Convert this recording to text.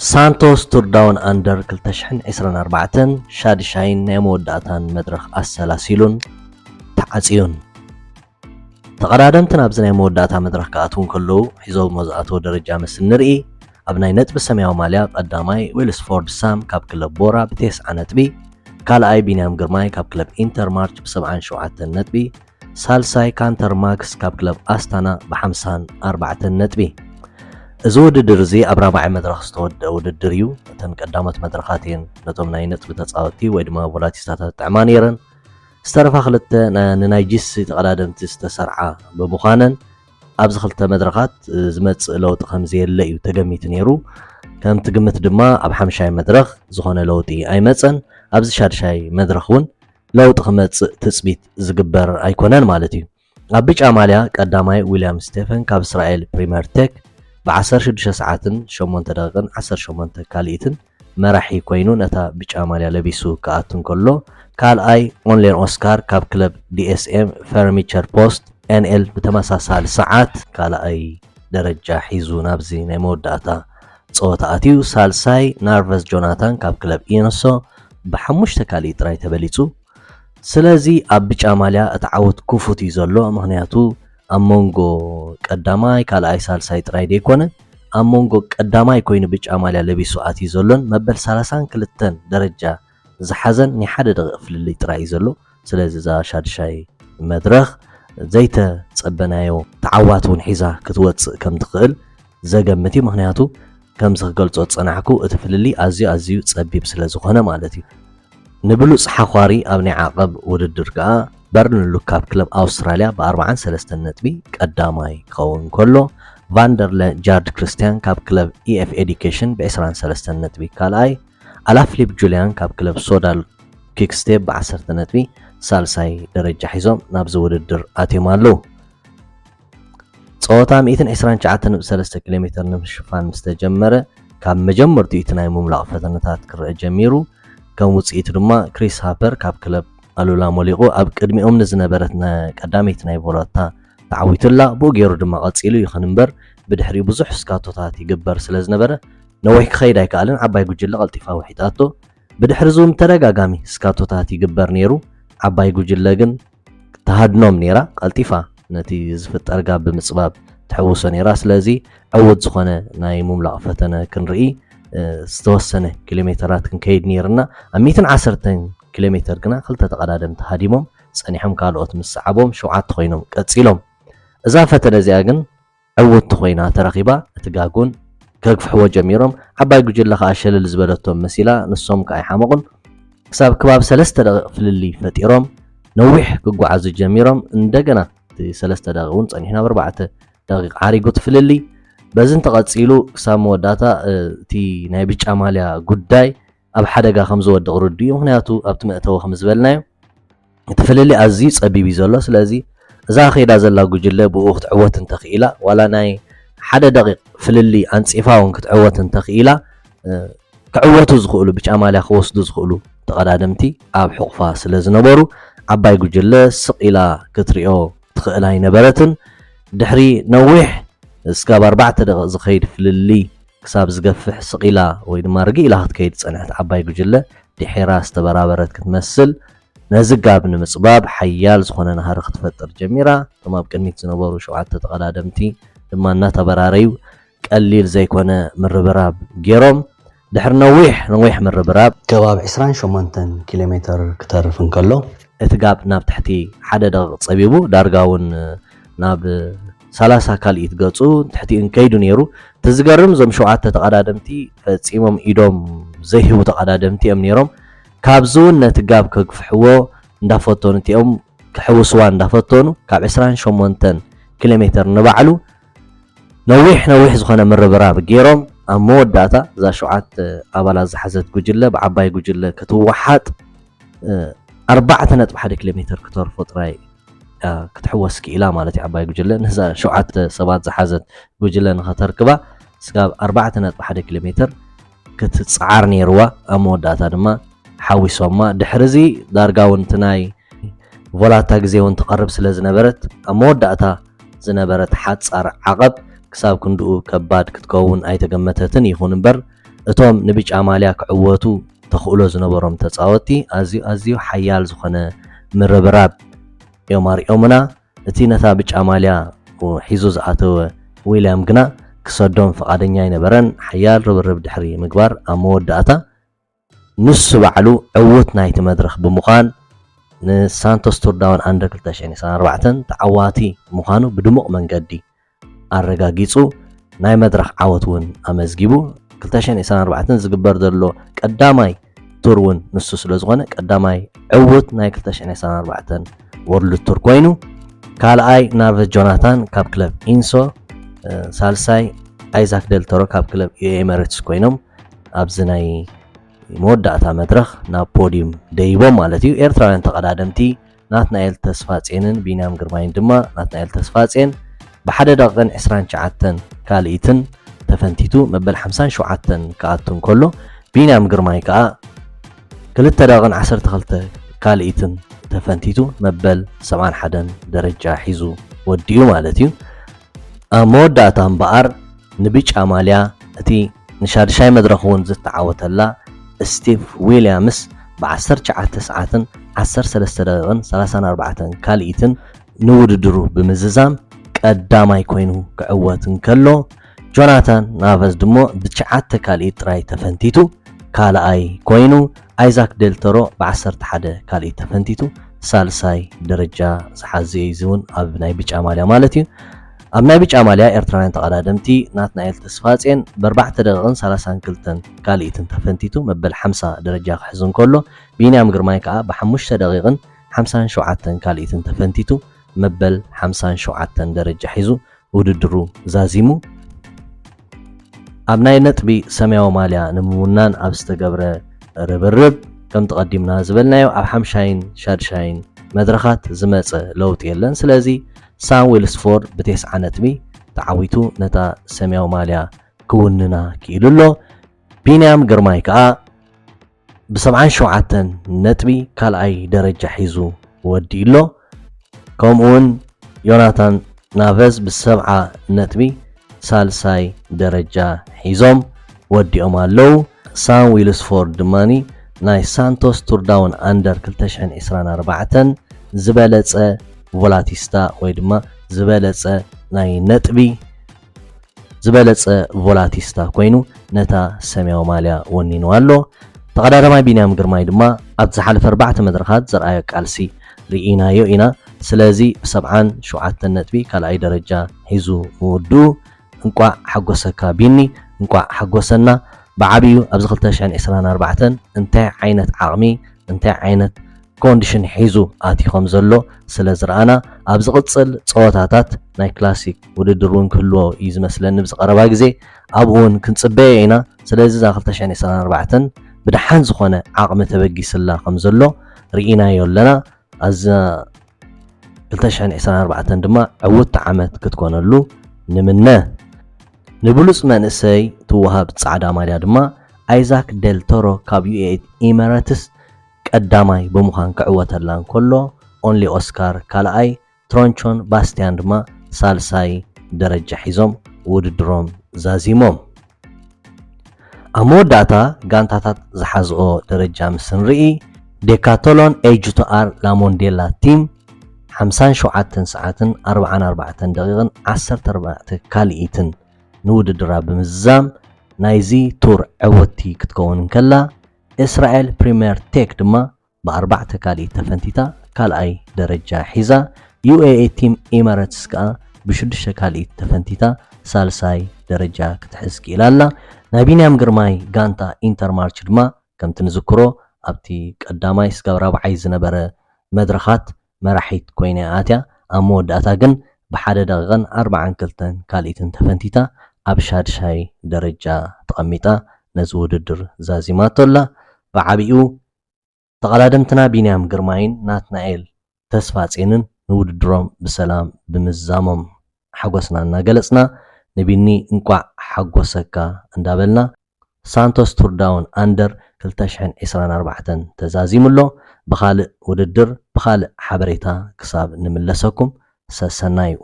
ሳንቶስ ቱር ዳውን ኣንደር ክልተ ሽሕን ዕስራን ኣርባዕተን ሻድሻይን ናይ መወዳእታን መድረኽ ኣሰላሲሉን ተዓጽዩን። ተቐዳደምቲ ናብዚ ናይ መወዳእታ መድረኽ ክኣትዉ እንከለዉ ሒዞሞ ዝኣተዉ ደረጃ ምስ እንርኢ፣ ኣብ ናይ ነጥቢ ሰማያዊ ማልያ ቀዳማይ ዊልስፎርድ ሳም ካብ ክለብ ቦራ ብተስዓ ነጥቢ፣ ካልኣይ ቢንያም ግርማይ ካብ ክለብ ኢንተርማርች ብሰብዓን ሸውዓተን ነጥቢ፣ ሳልሳይ ካንተር ማክስ ካብ ክለብ ኣስታና ብሓምሳን ኣርባዕተን ነጥቢ። እዚ ውድድር እዚ ኣብ ራብዓይ መድረኽ ዝተወደአ ውድድር እዩ። እተን ቀዳሞት መድረኻት እየን ነቶም ናይ ነጥቢ ተጻወትቲ ወይ ድማ ቮላቲስታታት ጥዕማ ነይረን። ዝተረፋ ክልተ ና-፣ ንናይ ጂሲ ተቐዳደምቲ ዝተሰርዓ ብምዃነን ኣብዚ ክልተ መድረኻት ዝመጽእ ለውጢ ከም ዘየለ እዩ ተገሚቱ ነይሩ። ከምቲ ግምት ድማ ኣብ ሓምሻይ መድረኽ ዝኾነ ለውጢ ኣይመጸን። ኣብዚ ሻድሻይ መድረኽ እውን ለውጢ ክመጽእ ትጽቢት ዝግበር ኣይኮነን ማለት እዩ። ኣብ ብጫ ማልያ ቀዳማይ ዊልያም ስቴፈን ካብ እስራኤል ፕሪምየር ቴክ ብ ዓሰርተ ሽዱሽተ ሰዓትን ሸሞንተ ደቂቕን ዓሰርተ ሸሞንተ ካልኢትን መራሒ ኮይኑ ነታ ብጫ ማልያ ለቢሱ ክኣቱ እንከሎ፣ ካልኣይ ኦንሌን ኦስካር ካብ ክለብ ዲ ኤስ ኤም ፈርኒቸር ፖስት ኤን ኤል ብተመሳሳሊ ሰዓት ካልኣይ ደረጃ ሒዙ ናብዚ ናይ መወዳእታ ጸወታ ኣትዩ። ሳልሳይ ናርቨስ ጆናታን ካብ ክለብ ኢነሶ ብሓሙሽተ ካልኢት ጥራይ ተበሊጹ። ስለዚ ኣብ ብጫ ማልያ እቲ ዓወት ክፉት እዩ ዘሎ። ምኽንያቱ ኣብ መንጎ ቀዳማይ፣ ካልኣይ፣ ሳልሳይ ጥራይ ደይኮነ፣ ኣብ መንጎ ቀዳማይ ኮይኑ ብጫ ማልያ ለቢሱ ኣትዩ ዘሎን መበል ሰላሳን ክልተን ደረጃ ዝሓዘን ናይ ሓደ ደቂቕ ፍልልይ ጥራይ እዩ ዘሎ። ስለዚ እዛ ሻድሻይ መድረኽ ዘይተጸበናዮ ተዓዋቲ እውን ሒዛ ክትወጽእ ከም ትኽእል ዘገምት እዩ። ምኽንያቱ ከምዚ ክገልጾ ዝጸናሕኩ እቲ ፍልልይ ኣዝዩ ኣዝዩ ጸቢብ ስለ ዝኾነ ማለት እዩ። ንብሉጽ ሓዃሪ ኣብ ናይ ዓቐብ ውድድር ከኣ በርንሉ ካብ ክለብ ኣውስትራልያ ብ ኣርብዓን ሰለስተን ነጥቢ ቀዳማይ ክኸውን ከሎ፣ ቫንደርለ ጃርድ ክርስትያን ካብ ክለብ ኢ ኤፍ ኤዲኬሽን ብ ዕስራን ሰለስተን ነጥቢ ካልኣይ፣ ኣላፍሊፕ ጁልያን ካብ ክለብ ሶዳል ኪክስቴፕ ብ ዓሰርተ ነጥቢ ሳልሳይ ደረጃ ሒዞም ናብዚ ውድድር ኣትዮም ኣለዉ። ጸወታ ሚእትን ዕስራን ትሽዓተን ነጥቢ ሰለስተ ኪሎ ሜተር ንምሽፋን ምስ ተጀመረ፣ ካብ መጀመርትኡ እቲ ናይ ምምላቕ ፈተነታት ክረአ ጀሚሩ። ከም ውጽኢቱ ድማ ክሪስ ሃፐር ካብ ክለብ ኣሉላ ሞሊቑ ኣብ ቅድሚኦም ንዝነበረት ና-፣ ቀዳመይቲ ናይ ቮሎታ ተዓዊቱላ። ብኡ ገይሩ ድማ ቀጺሉ። ይኹን እምበር ብድሕሪኡ ብዙሕ ስካቶታት ይግበር ስለ ዝነበረ ነዊሕ ክኸይድ ኣይከኣለን። ዓባይ ጉጅለ ቀልጢፋ ውሒጣቶ። ብድሕሪ እዚ እውን ተደጋጋሚ ስካቶታት ይግበር ነይሩ። ዓባይ ጉጅለ ግን ተሃድኖም ነይራ። ቀልጢፋ ነቲ ዝፍጠር ጋብ ብምጽባብ ትሕውሶ ነይራ። ስለዚ ዕዉት ዝኾነ ናይ ምምላቕ ፈተነ ክንርኢ፣ እ፣ ዝተወሰነ ኪሎ ሜተራት ክንከይድ ነይርና። ኣብ ሚእትን ዓሰርተን ኪሎ ሜተር ግና ክልተ ተቐዳደምቲ ሃዲሞም ጸኒሖም፣ ካልኦት ምስ ሰዓቦም ሸውዓተ ኮይኖም ቀጺሎም። እዛ ፈተነ እዚኣ ግን ዕውትቲ ኮይና ተረኺባ። እቲ ጋግ እውን ከግፍሕዎ ጀሚሮም። ዓባይ ጉጅለ ከኣ ሸለል ዝበለቶም መሲላ፣ ንሶም ከኣ ኣይሓመቑን። ክሳብ ከባቢ ሰለስተ ደቂቕ ፍልልይ ፈጢሮም ነዊሕ ክጓዓዙ ጀሚሮም። እንደገና እቲ ሰለስተ ደቂቕ እውን ጸኒሑ ናብ ኣርባዕተ ደቂቕ ዓሪጉ እቲ ፍልልይ። በዚ እንተቐጺሉ ክሳብ መወዳእታ፣ እ፣ እቲ ናይ ብጫ ማልያ ጉዳይ ኣብ ሓደጋ ከም ዝወድቕ ርዱእ እዩ። ምኽንያቱ ኣብቲ መእተዊ ከም ዝበልናዮ እቲ ፍልልይ ኣዝዩ ጸቢብ እዩ ዘሎ። ስለዚ እዛ ከይዳ ዘላ ጉጅለ ብኡ ክትዕወት እንተኽኢላ፣ ዋላ ናይ ሓደ ደቂቕ ፍልልይ ኣንጺፋ እውን ክትዕወት እንተኽኢላ፣ እ፣ ክዕወቱ ዝኽእሉ፣ ብጫ ማልያ ክወስዱ ዝኽእሉ ተቐዳደምቲ ኣብ ሕቑፋ ስለ ዝነበሩ፣ ዓባይ ጉጅለ ስቕ ኢላ ክትሪኦ ትኽእል ኣይነበረትን። ድሕሪ ነዊሕ እስካብ ኣርባዕተ ደቂቕ ዝኸይድ ፍልልይ ክሳብ ዝገፍሕ ስቕ ኢላ ወይ ድማ ርግእ ኢላ ክትከይድ ዝጸንሐት ዓባይ ጉጅለ ድሒራ ዝተበራበረት ክትመስል፣ ነዚ ጋብ ንምጽባብ ሓያል ዝኾነ ናህሪ ክትፈጥር ጀሚራ። እቶም ኣብ ቅድሚት ዝነበሩ ሸውዓተ ተቐዳደምቲ ድማ እናተበራረዩ ቀሊል ዘይኮነ ምርብራብ ገይሮም። ድሕሪ ነዊሕ ነዊሕ ምርብራብ ከባቢ ዕስራን ሸሞንተን ኪሎ ሜተር ክተርፍ እንከሎ፣ እቲ ጋብ ናብ ትሕቲ ሓደ ደቂቕ ጸቢቡ፣ ዳርጋ እውን ናብ ሰላሳ ካልኢት ገጹ ትሕቲኡ ከይዱ ነይሩ። እቲ ዝገርም፣ እዞም ሸውዓተ ተቐዳደምቲ ፈጺሞም ኢዶም ዘይህቡ ተቐዳደምቲ እዮም ነይሮም። ካብዚ እውን ነቲ ጋብ ከግፍሕዎ እንዳፈተኑ፣ እቲኦም ክሕውስዋ እንዳፈተኑ፣ ካብ ዕስራን ሸሞንተን ኪሎ ሜተር ንባዕሉ ነዊሕ ነዊሕ ዝኾነ ምርብራብ ገይሮም፣ ኣብ መወዳእታ እዛ ሸውዓተ ኣባላት ዝሓዘት ጉጅለ ብዓባይ ጉጅለ ክትወሓጥ፣ እ፣ ኣርባዕተ ነጥቢ ሓደ ኪሎ ሜተር ክተርፎ ጥራይ እያ ክትሕወስ ክኢላ ማለት እዩ። ዓባይ ጉጅለ ነዛ ሸውዓተ ሰባት ዝሓዘት ጉጅለ ንኸተርክባ ስጋብ ኣርባዕተ ነጥቢ ሓደ ኪሎ ሜተር ክትጽዓር ነይርዋ። ኣብ መወዳእታ ድማ ሓዊሶማ። ድሕሪ እዚ ዳርጋ እውን እቲ ናይ ቮላታ ግዜ እውን ትቐርብ ስለ ዝነበረት፣ ኣብ መወዳእታ ዝነበረት ሓጻር ዓቐብ ክሳብ ክንድኡ ከባድ ክትከውን ኣይተገመተትን። ይኹን እምበር፣ እቶም ንብጫ ማልያ ክዕወቱ ተኽእሎ ዝነበሮም ተጻወትቲ ኣዝዩ ኣዝዩ ሓያል ዝኾነ ምርብራብ እዮም ኣርእዮምና። እቲ ነታ ብጫ ማልያ ሒዙ ዝኣተወ ዊልያም ግና ክሰዶም ፍቓደኛ ኣይነበረን። ሓያል ርብርብ ድሕሪ ምግባር ኣብ መወዳእታ ንሱ ባዕሉ ዕዉት ናይቲ መድረኽ ብምዃን ንሳንቶስ ቱር ዳውን ኣንደር ክልተ ሽሕን ዕስራን ኣርባዕተን ተዓዋቲ ምዃኑ ብድሙቕ መንገዲ ኣረጋጊጹ ናይ መድረኽ ዓወት እውን ኣመዝጊቡ። ክልተ ሽሕን ዕስራን ኣርባዕተን ዝግበር ዘሎ ቀዳማይ ቱር እውን ንሱ ስለ ዝኾነ ቀዳማይ ዕዉት ናይ ክልተ ሽሕን ዕስራን ኣርባዕተን ወርልድ ቱር ኮይኑ፣ ካልኣይ ናርቨስ ጆናታን ካብ ክለብ ኢንሶ፣ ሳልሳይ ኣይዛክ ደልተሮ ካብ ክለብ ዩኤ ኤመሬትስ ኮይኖም ኣብዚ ናይ መወዳእታ መድረኽ ናብ ፖዲዩም ደይቦም ማለት እዩ። ኤርትራውያን ተቐዳደምቲ ናትናኤል ተስፋጼንን ቢንያም ግርማይን ድማ ናትናኤል ተስፋጼን ብሓደ ደቂቕን ዕስራን ትሽዓተን ካልኢትን ተፈንቲቱ መበል ሓምሳን ሸውዓተን ክኣቱ እንከሎ፣ ቢንያም ግርማይ ከኣ ክልተ ደቂቕን ዓሰርተ ክልተ ካልኢትን ተፈንቲቱ መበል ሰብዓን ሓደን ደረጃ ሒዙ ወዲኡ ማለት እዩ። ኣብ መወዳእታ እምበኣር ንብጫ ማልያ እቲ ንሻድሻይ መድረኽ እውን ዝተዓወተላ ስቲቭ ዊልያምስ ብ ዓሰርተ ትሽዓተ ሰዓትን ዓሰርተ ሰለስተ ደቂቕን ሰላሳን ኣርባዕተን ካልኢትን ንውድድሩ ብምዝዛም ቀዳማይ ኮይኑ ክዕወት እንከሎ፣ ጆናታን ናቨዝ ድሞ ብትሽዓተ ካልኢት ጥራይ ተፈንቲቱ ካልኣይ ኮይኑ፣ ኣይዛክ ደልተሮ ብ ዓሰርተ ሓደ ካልኢት ተፈንቲቱ ሳልሳይ ደረጃ ዝሓዘ እዩ። እዚ እውን ኣብ ናይ ብጫ ማልያ ማለት እዩ። ኣብ ናይ ብጫ ማልያ ኤርትራውያን ተቐዳደምቲ ናትናኤል ተስፋጼን ብ ኣርባዕተ ደቂቕን ሰላሳን ክልተን ካልኢትን ተፈንቲቱ መበል ሓምሳ ደረጃ ክሕዝ እንከሎ፣ ቢንያም ግርማይ ከኣ ብ ሓሙሽተ ደቂቕን ሓምሳን ሸውዓተን ካልኢትን ተፈንቲቱ መበል ሓምሳን ሸውዓተን ደረጃ ሒዙ ውድድሩ ዛዚሙ። ኣብ ናይ ነጥቢ ሰማያዊ ማልያ ንምውናን ኣብ ዝተገብረ ርብርብ፣ ከምቲ ቀዲምና ዝበልናዮ፣ ኣብ ሓምሻይን ሻድሻይን መድረኻት ዝመጸ ለውጢ የለን። ስለዚ ሳም ዊልስፎርድ ብቴስዓ ነጥቢ ተዓዊቱ ነታ ሰማያዊ ማልያ ክውንና ክኢሉ ኣሎ። ቢንያም ግርማይ ከኣ ብ ሰብዓን ሸውዓተን ነጥቢ ካልኣይ ደረጃ ሒዙ ወዲኡ ኣሎ። ከምኡውን ዮናታን ናቨዝ ብ ሰብዓ ነጥቢ ሳልሳይ ደረጃ ሒዞም ወዲኦም ኣለዉ። ሳም ዊልስፎርድ ድማ ናይ ሳንቶስ ቱር ዳውን ኣንደር ክልተ ሽሕን ዕስራን ኣርባዕተን ዝበለጸ ቮላቲስታ ወይ ድማ ዝበለጸ ናይ ነጥቢ ዝበለጸ ቮላቲስታ ኮይኑ ነታ ሰማያዊ ማልያ ወኒኑ ኣሎ። ተቐዳዳማይ ቢንያም ግርማይ ድማ ኣብ ዝሓለፈ ኣርባዕተ መድረኻት ዘርኣዮ ቃልሲ ርኢናዮ ኢና። ስለዚ ብ ሰብዓን ሸውዓተን ነጥቢ ካልኣይ ደረጃ ሒዙ ምውድኡ እንቋዕ ሓጎሰካ ቢኒ፣ እንቋዕ ሓጎሰና። ብዓቢኡ ኣብዚ ክልተ ሽሕን ዕስራን ኣርባዕተን እንታይ ዓይነት ዓቕሚ፣ እንታይ ዓይነት ኮንዲሽን ሒዙ ኣትዩ ከም ዘሎ ስለ ዝረኣና፣ ኣብ ዝቕጽል ጸወታታት ናይ ክላሲክ ውድድር እውን ክህልዎ እዩ ዝመስለኒ ብዝቐረባ ግዜ፣ ኣብኡ እውን ክንጽበዮ ኢና። ስለዚ እዛ ክልተ ሽሕን ዕስራን ኣርባዕተን ብደሓን ዝኾነ ዓቕሚ ተበጊስላ ከም ዘሎ ርኢናዮ ኣለና። ኣዛ ክልተ ሽሕን ዕስራን ኣርባዕተን ድማ ዕውትቲ ዓመት ክትኮነሉ ንምነ። ንብሉጽ መንእሰይ ትወሃብ ጻዕዳ ማልያ ድማ ኣይዛክ ደል ቶሮ ካብ ዩኤኢ ኢመረትስ ቀዳማይ ብምዃን ክዕወተላ እንከሎ፣ ኦንሊ ኦስካር ካልኣይ፣ ትሮንቾን ባስቲያን ድማ ሳልሳይ ደረጃ ሒዞም ውድድሮም ዛዚሞም። ኣብ መወዳእታ ጋንታታት ዝሓዝኦ ደረጃ ምስ ንርኢ፣ ዴካቶሎን ኤይች ቱ ኣር ላሞንዴላ ቲም ሓምሳን ሸውዓተን ሰዓትን ኣርባዓን ኣርባዕተን ደቂቕን ዓሰርተ ኣርባዕተ ካልኢትን ንውድድራ ብምዝዛም ናይዚ ቱር ዕውትቲ ክትከውን እንከላ፣ እስራኤል ፕሪምየር ቴክ ድማ ብኣርባዕተ ካልኢት ተፈንቲታ ካልኣይ ደረጃ ሒዛ፣ ዩኤኢ ቲም ኢመረትስ ከኣ ብሽዱሽተ ካልኢት ተፈንቲታ ሳልሳይ ደረጃ ክትሕዝ ክኢላ ኣላ። ናይ ቢንያም ግርማይ ጋንታ ኢንተርማርች ድማ ከምቲ ንዝክሮ ኣብቲ ቀዳማይ ስጋብ ራብዓይ ዝነበረ መድረኻት መራሒት ኮይና እያ ኣትያ። ኣብ መወዳእታ ግን ብሓደ ደቂቕን ኣርባዓን ክልተን ካልኢትን ተፈንቲታ ኣብ ሻድሻይ ደረጃ ተቐሚጣ ነዚ ውድድር ዛዚማቶ ኣላ። ብዓቢኡ ተቐዳደምትና ቢንያም ግርማይን ናትናኤል ተስፋጼንን ንውድድሮም ብሰላም ብምዝዛሞም ሓጎስና እናገለጽና፣ ንቢኒ እንቋዕ ሓጎሰካ እንዳበልና፣ ሳንቶስ ቱር ዳውን ኣንደር ክልተ ሽሕን ዕስራን ኣርባዕተን ተዛዚሙ ኣሎ። ብኻልእ ውድድር ብኻልእ ሓበሬታ ክሳብ ንምለሰኩም ሰሰናዩ።